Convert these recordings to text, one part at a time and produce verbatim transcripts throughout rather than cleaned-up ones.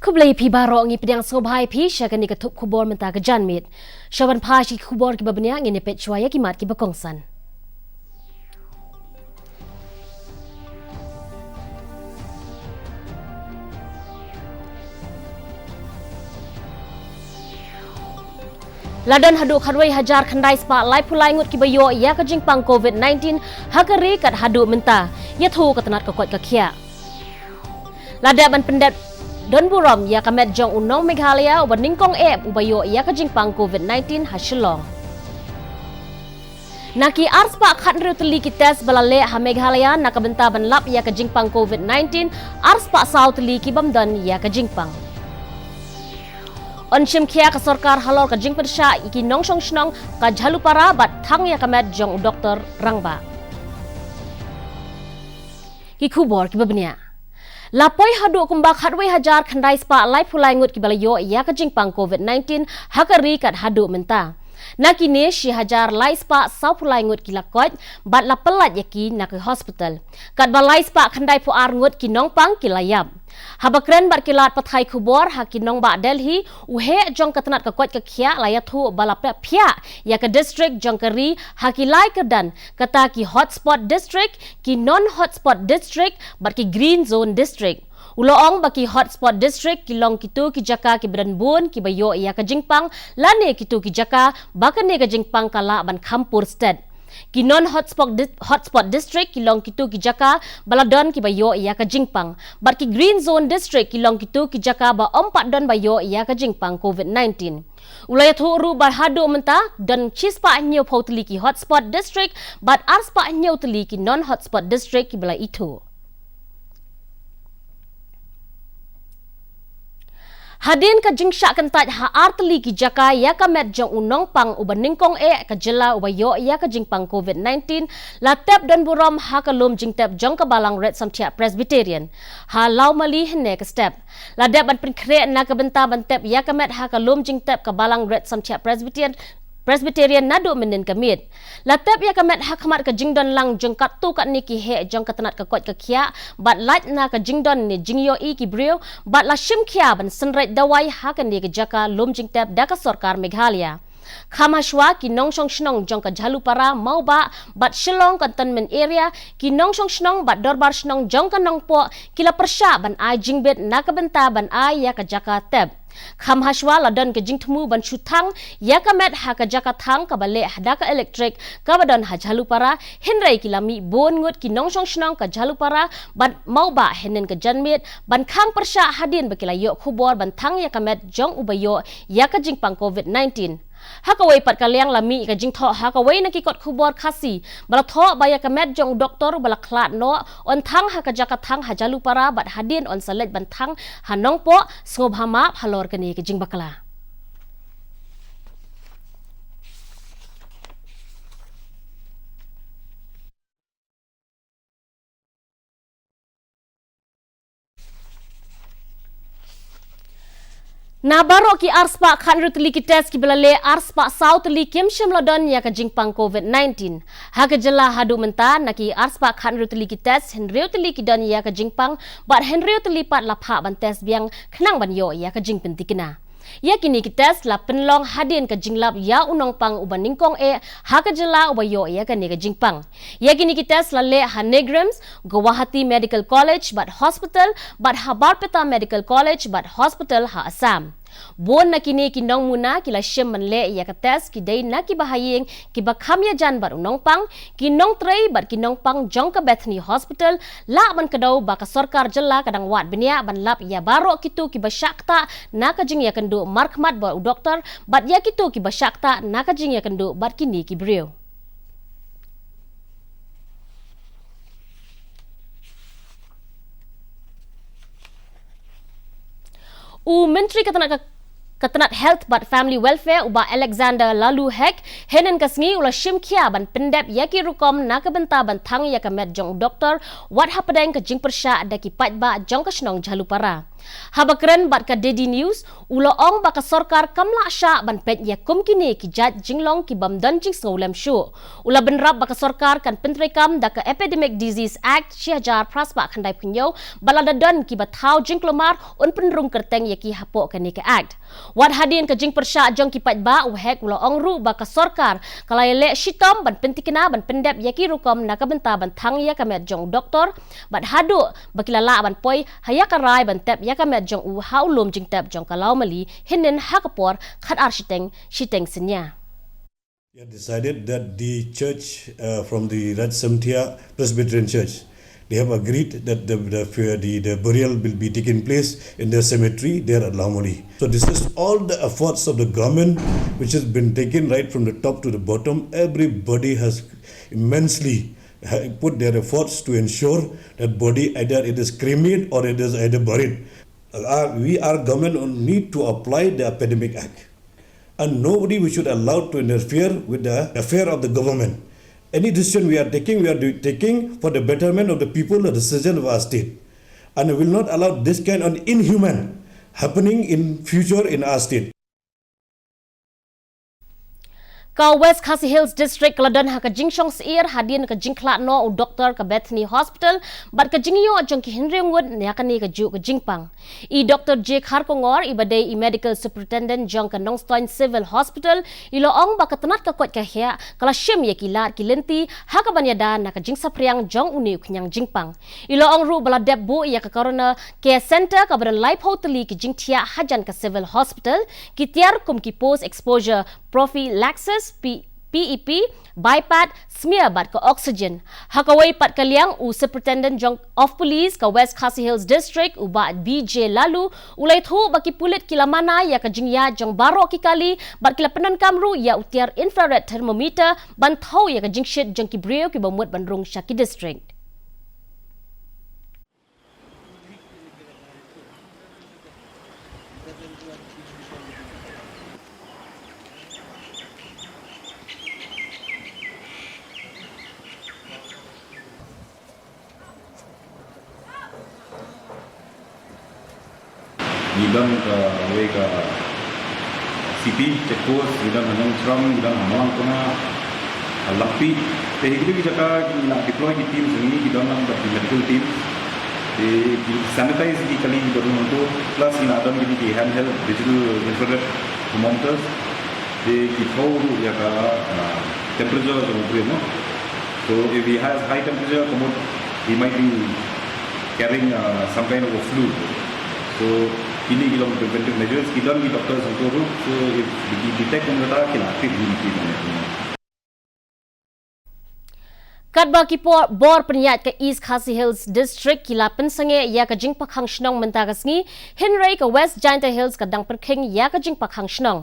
Khublei phi baroh, ngi pdiang sngewbha ïa phi sha kane ka thup khubor mynta ka janmiet. Sha ban pha sha ki khubor kiba bniah, ngin ïa peit shuwa ïa ki mat kiba kongsan. La don haduh khatwei hajar khyndai spah laiphew lai ngut kiba ïoh ïa ka jingpang covid nineteen ha ka ri kat haduh mynta, ïathuh ka tnat ka koit ka khiah. La dep ban pyndep don burom ïa ka met jong u nong Meghalaya uba nyngkong eh uba ïoh ïa ka jingpang covid nineteen ha Shillong. Na ki arspah khathynriew tylli ki test ba la leh ha Meghalaya na ka bynta ban lap ïa ka jingpang covid nineteen, arspah saw tylli ki bym don ïa ka jingpang. Yn shim khia ka sorkar halor ka jingpyrshah ïa ki nongshong shnong ka Jhalupara bad thang ïa ka met jong u doktor rangbah. Ki khubor kiba bniah. La poi haduh kumba khatwei hajar khyndai spah laiphew lai ngut kiba la ïoh ïa ka jingpang covid nineteen ha ka ri kat haduh mynta. Na kine shi hajar lai spah sawphew lai ngut ki la koit bad la pyllait ïa ki na ki hospital. Katba lai spah khyndaiphew ar ngut ki nongpang ki la ïap. Haba kren bad ki lad pathai khubor ha ki nongbah Delhi, u heh jong ka tnat ka koit ka khiah la ïathuh ba la phiah ïa ka district jong ka ri ha ki lai kyrdan, kata ki hotspot district, ki non-hotspot district bad ki green zone district. U la ong ba ki hotspot district ki long kito ki jaka kiba don bun kiba ïoh ïa ka jingpang, lane kito ki jaka ba kane ka jingpang ka lah ban kham pur stet. Ki non-hotspot dis-, hotspot district ki long kito ki jaka ba la don kiba ïoh ïa ka jingpang. Bad ki green zone district ki long kito ki jaka ba ym pat don ba ïoh ïa ka jingpang covid nineteen. U la ïathuh ruh ba haduh mynta don shispah hynñiewphew tylli ki hotspot district bad arspah hynñiew tylli ki non-hotspot district kiba la ithuh. Hadien ka jingshah kyntait ha artylli ki jaka ïa ka met jong u nongpang uba nyngkong eh ka jylla uba ïoh ïa ka jingpang covid nineteen, la tep don burom ha ka lum jingtep jong ka Balang Red Samthiah Presbyterian ha Lawmali hynne ka step. La dep ban pynkhreh na ka bynta ban tep ïa ka met ha ka lum jingtep ka Balang Red Samthiah Presbyterian, Presbyterian naduh mynnin ka miet. La tep ïa ka met ha khmat ka jingdon lang jong katto katne ki heh jong ka tnat ka koit ka khiah, bad lait na ka jingdon ne jingïohi ki briew, bad la shim khia ban synreit dawai ha kane ka jaka lum jingtep da ka sorkar Meghalaya. Kham hashwa ki nongshong shnong jong ka Jhalupara, Mawbah bad Shillong Cantonment Area, ki nongshong shnong bad dorbar shnong jong ka Nongpoh ki la pyrshah ban ai jingbit na ka bynta ban ai ïa ka jaka tep. Kham hashwa la don ka jingthmu ban shu thang ïa ka met ha ka jaka thang kaba leh da ka elektrik kaba don ha Jhalupara, hynrei ki la mih bun ngut ki nongshong shnong ka Jhalupara bad Mawbah hynnin ka janmiet ban khang pyrshah hadien ba ki la ïoh khubor ban thang ïa ka met jong uba ïoh ïa ka jingpang covid nineteen. Ha kawei pat ka liang la mih ka jingthoh ha kawei na ki kot khubor Khasi ba la thoh ba ïa ka met jong u doktor ba la khlad noh yn thang ha ka jaka thang ha Jhalupara bad hadien yn sa leit ban thang ha Nongpoh. Sngewbha map halor kane ka jingbakla. Na baroh ki arspah khathynriew tylli ki test kiba la leh, arspah saw tylli kim shym la don ïa ka jingpang covid nineteen. Ha ka jylla haduh mynta na ki arspah khathynriew tylli ki test, hynriew tylli ki don ïa ka jingpang bad hynriew tylli pat la phah ban test biang khnang ban ïoh ïa ka jingpyntikna. Ïa kine ki test la pynlong hadien ka jinglap ïa u nongpang uba nyngkong eh ha ka jylla uba ïoh ïa kane ka jingpang. Ïa kine ki test la leh ha NEIGRIHMS, Guwahati Medical College bad Hospital, bad ha Barpeta Medical College bad Hospital ha Assam. Bun na kine ki nongmuna ki la shim ban leh ïa ka test ki dei na kiba ha ïing kiba kham ïajan bad u nongpang, ki nongtrei bad ki nongpang jong ka Bethany Hospital, lah ban kdew ba ka sorkar jylla ka dang wad bniah ban lap ïa baroh kito kiba shah ktah na ka jingïakynduh markhmat bad u doktor, bad ïa kito kiba shah ktah na ka jingïakynduh bad kine ki briew. U Myntri ka tnat ka, ka tnat Health bad Family Welfare, u Bah Alexander Laloo Hek, hynnin ka sngi u la shim khia ban pyndep ïa ki rukom na ka bynta ban thang ïa ka met jong u doktor wat hapdeng ka jingpyrshah da ki paidbah jong ka shnong Jhalupara. Haba kren bad ka Daily News, u la ong ba ka sorkar kam lah shah ban peit ïa kum kine ki jait jinglong ki bym don jingsngewlem shuh. U la bynrap ba ka sorkar kan pyntreikam da ka Epidemic Disease Act shi hajar phra spah khyndai phew hynñiew, ba lada don kiba thaw jingkulmar, un pynrung kyrteng ïa ki hapoh kane ka Act. Wat hadien ka jingpyrshah jong ki paidbah, u Hek u la ong ruh ba ka sorkar ka la ïaleh shitom ban pyntikna ban pyndep ïa ki rukom na ka bynta ban thang ïa ka met jong u doktor, bad haduh ba ki la lah ban poi ha ïa ka rai ban tep ïa ka met jong u ha u lum jingtep jong ka Lawmali, hynnin ha ka por khatar shiteng, shiteng synñia. We have decided that the church, uh, from the Rajsamtia Presbyterian Church, they have agreed that the, the, the, the burial will be taking place in the cemetery there at Lawmali. So this is all the efforts of the government which has been taken right from the top to the bottom. Everybody has immensely, uh, put their efforts to ensure that body, either it is cremated or it is either buried. Uh, we are government need to apply the Epidemic Act. And nobody we should allow to interfere with the affair of the government. Any decision we are taking, we are do- taking for the betterment of the people, the citizen of our state. And we will not allow this kind of inhuman happening in future in our state. Ka West Khasi Hills District ka la don ha ka jingshong syier hadien ka jingkhlad noh u doktor ka Bethany Hospital bad ka jingïoh jong ki hynriew ngut ïa kane kajuh ka jingpang. I Doktor J Kharkongor, iba dei i Medical Superintendent jong ka Nongstoiñ Civil Hospital, i la ong ba ka tnat ka koit ka khiah ka la shim ïa ki lad ki lynti ha kaban ïada na ka jingsaphriang jong une u khñiang jingpang. I la ong ruh ba la dep buh ïa ka Corona Care Centre kaba don laiphew tylli ki jingthiah hajan ka Civil Hospital, ki tiar kum ki post exposure prophylaxis, P- P E P, BiPAP, smear bad ka oxygen. Ha kawei pat ka liang, u Superintendent jong of Police ka West Khasi Hills District, u Bah B J Laloo, u la ïathuh ba ki pulit ki la mana ïa ka jingïaid jong baroh ki kali bad ki la pyndonkam ruh ïa u tiar infrared thermometer ban thew ïa ka jingshit jong ki briew kiba mut ban rung sha ki district. Ngi don kawei ka C P check post, ngi don ha Nongchram, ngi don ha Malangkona, ha Langpih. Te hi kito ki jaka ngi la deploy ki teams, ngi ki don lang bad ki medical teams. Te ki sanitize ki kali ki don hangto, plus ngi la don kito ki handheld digital infrared thermometers. Te ki thew ruh ïa ka, ah, temperature jong u briew, no? So if he has high temperature, ka mut he might be carrying, uh, some kind of a flu. So kine ki long preventive measures, ki don ki doctors hangto ruh. So if ki detect kumta, ki la treat hi ki. Katba ki por bor pynïaid ka East Khasi Hills District ki la pynsangeh ïa ka jingpakhang shnong mynta ka sngi, hynrei ka West Jaintia Hills ka dang pyrkhing ïa ka jingpakhang shnong.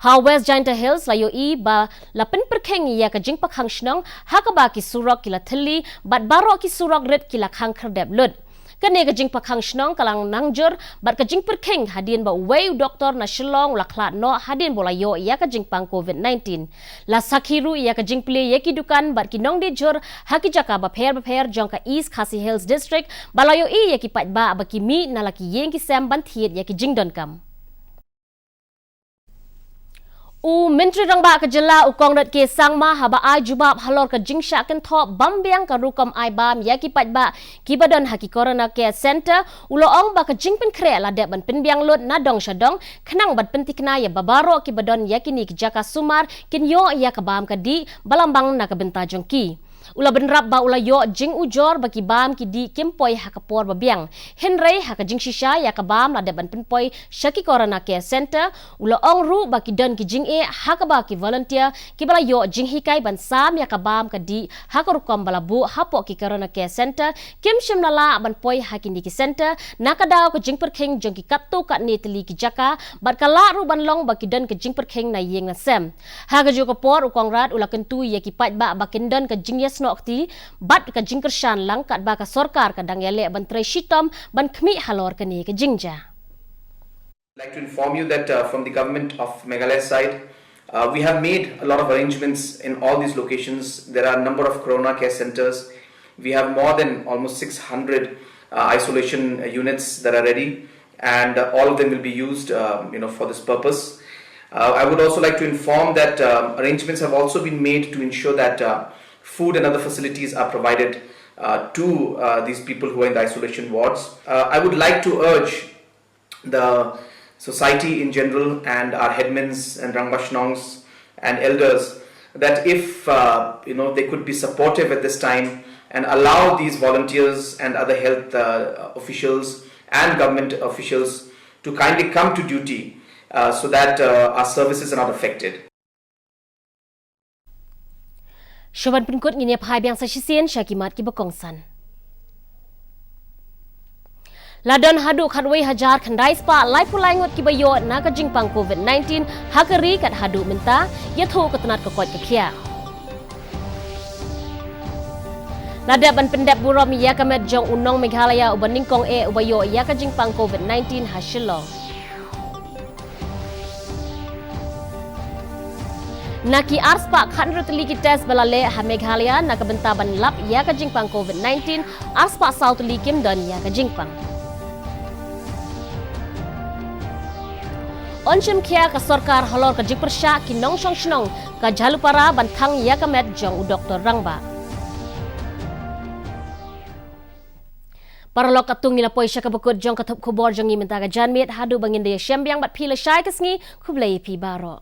Ha West Jaintia Hills la ïohi ba la pynpyrkhing ïa ka jingpakhang shnong ha kaba ki surok ki la thylli bad baroh ki surok rit ki la khang khyrdep lut. Kane ka jingpakhang shnong ka la nang jur bad ka jingpyrkhing hadien ba uwei u doktor na Shillong u la khlad noh hadien ba u la ïoh ïa ka jingpang covid nineteen. La sakhi ruh ïa ka jingplie ïa ki dukan bad ki nongdie jhur ha ki jaka bapher bapher jong ka East Khasi Hills District, ba la ïohi ïa ki paidbah ba ki mih na la ki ïing ki sem ban thied ïa ki jingdonkam. U Myntri Rangbah ka jylla u Conrad K Sangma haba ai jubab halor ka jingshah kynthoh bam biang ka rukom ai bam ïa ki paidbah kiba don ha ki Corona Care Centre, u la ong ba ka jingpynkhreh la dep ban pynbiang lut na dong sha dong, khnang ban pyntikna ïa ba baroh kiba don ïa kine ki jaka sumar kin ïoh ïa ka bam ka dih ba la mang na ka bynta jong ki. U la bynrap ba u la ïoh jingujor ba ki bam ki dih kim poi ha ka por ba biang. Hynrei ha ka jingshisha ïa ka bam la dep ban pynpoi sha ki Corona Care Centre, u la ong ruh ba ki don ki jingeh ha kaba ki volunteer kiba la ïoh jinghikai ban sam ïa ka bam ka dih ha ka rukom ba la buh hapoh ki Corona Care Centre kim shym la lah ban poi ha kine ki centre na ka daw ka jingpyrkhing jong ki katto katne tylli ki jaka, bad ka lah ruh ban long ba ki don ka jingpyrkhing na ïing na sem. Ha kajuh ka por u Conrad u la kyntu ïa ki paidbah ba kin don ka jingïasnoh kti bad ka jingkyrshan lang katba ka sorkar ka dang ïaleh ban trei shitom ban khmih halor kane ka jingjia. I'd like to inform you that, uh, from the government of Meghalaya side, uh, we have made a lot of arrangements in all these locations. There are a number of Corona Care Centres. We have more than almost six hundred, uh, isolation units that are ready. and uh, all of them will be used, um, you know, for this purpose. Uh, I would also like to inform that um, arrangements have also been made to ensure that uh, food and other facilities are provided uh, to uh, these people who are in the isolation wards. Uh, I would like to urge the society in general and our headmans and Rangbah Shnongs and elders that if uh, you know they could be supportive at this time and allow these volunteers and other health uh, officials and government officials to kindly come to duty uh, so that uh, our services are not affected. Shuwa ban pynkut, ngin ïa phai biang sa shisien sha ki mat kiba kongsan. La don haduh khatwei hajar khyndai spah laiphew lai ngut kiba ïoh na ka jingpang COVID nineteen ha ka ri kat haduh mynta, ïathuh ka tnat ka koit ka khiah. La dep ban pyndep burom ïa ka met jong u nong Meghalaya uba nyngkong eh uba ïoh ïa ka jingpang COVID nineteen ha Shillong. Na ki arspah khathynriew tylli ki test ba la leh ha Meghalaya na ka bynta ban lap ïa ka jingpang COVID nineteen, arspah saw tylli kim don ïa ka jingpang. Yn shim khia ka sorkar halor ka jingpyrshah ki nongshong shnong ka Jhalupara ban thang ïa ka met jong u doktor rangbah. Paralok, katto ngi la poi sha kaba kut jong ka thup khubor jong ngi mynta ka janmiet, haduh ba ngin da ïashem biang bad phi lashai ka sngi, khublei ïa phi baroh.